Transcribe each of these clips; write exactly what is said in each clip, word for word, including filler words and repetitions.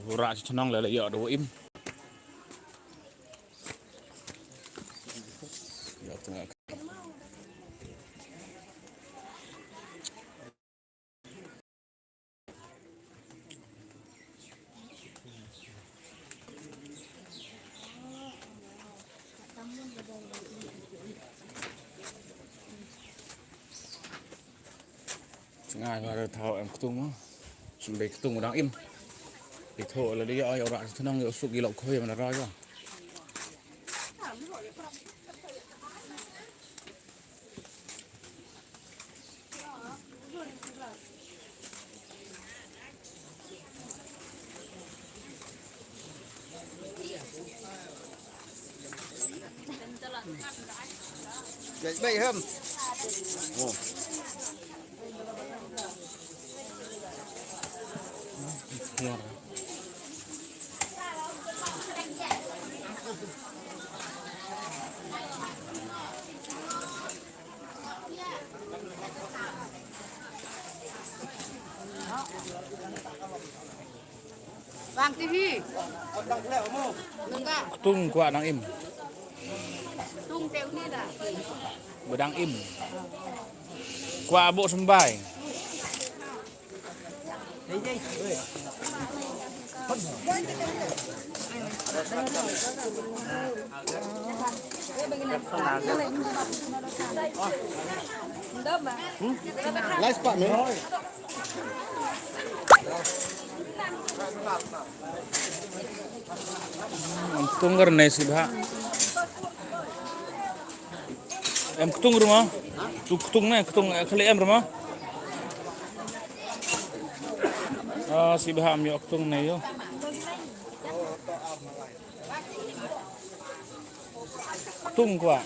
Rah sha chnong la la ïoh da im. Ïoh tengah. Nga nga thaw em ktung mo. Sum bei ktung dang im. Di tho la di ïa ïa rak thnang ïa suk ïa lok khoi man ra ïa. Jai bai hem. Oh. Bang T V. Nengka. Ktung kwah nang im. Ktung te uni da. Bedang im. Kwah buk sembai. Last part, man. Em ktung kar ne sibha. Em ktung ruma. Tu ktung ne, ktung, eh, khali em ruma. Ah, sibha em ïoh ktung ne ïoh. Ktung kwah.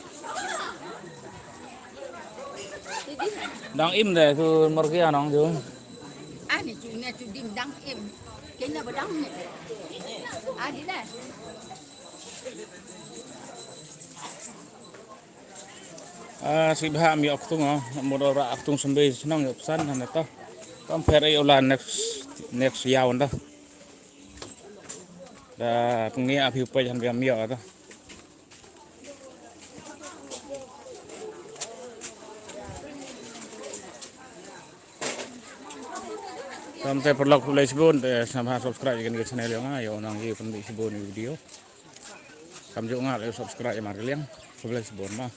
Dang im de tu markia nong tu. Ani tu ne tu ding dang im. Kena bedang ni. Adi de. Ah, sibha em ïoh ktung ah. Modal ra ktung sembe senang ïoh pesan han to. Kam pher ïoh la next, next yaw nda. Da pyngi api upai jan biam ïa ta. Tam te paralok khublei shibun te sngap ha subscribe ïa kane ka channel ïa nga ïa u nang ïa u pynbeit shibun ïa u video. Kam ju nga ïa subscribe ïa mar ka liang khublei shibun ma.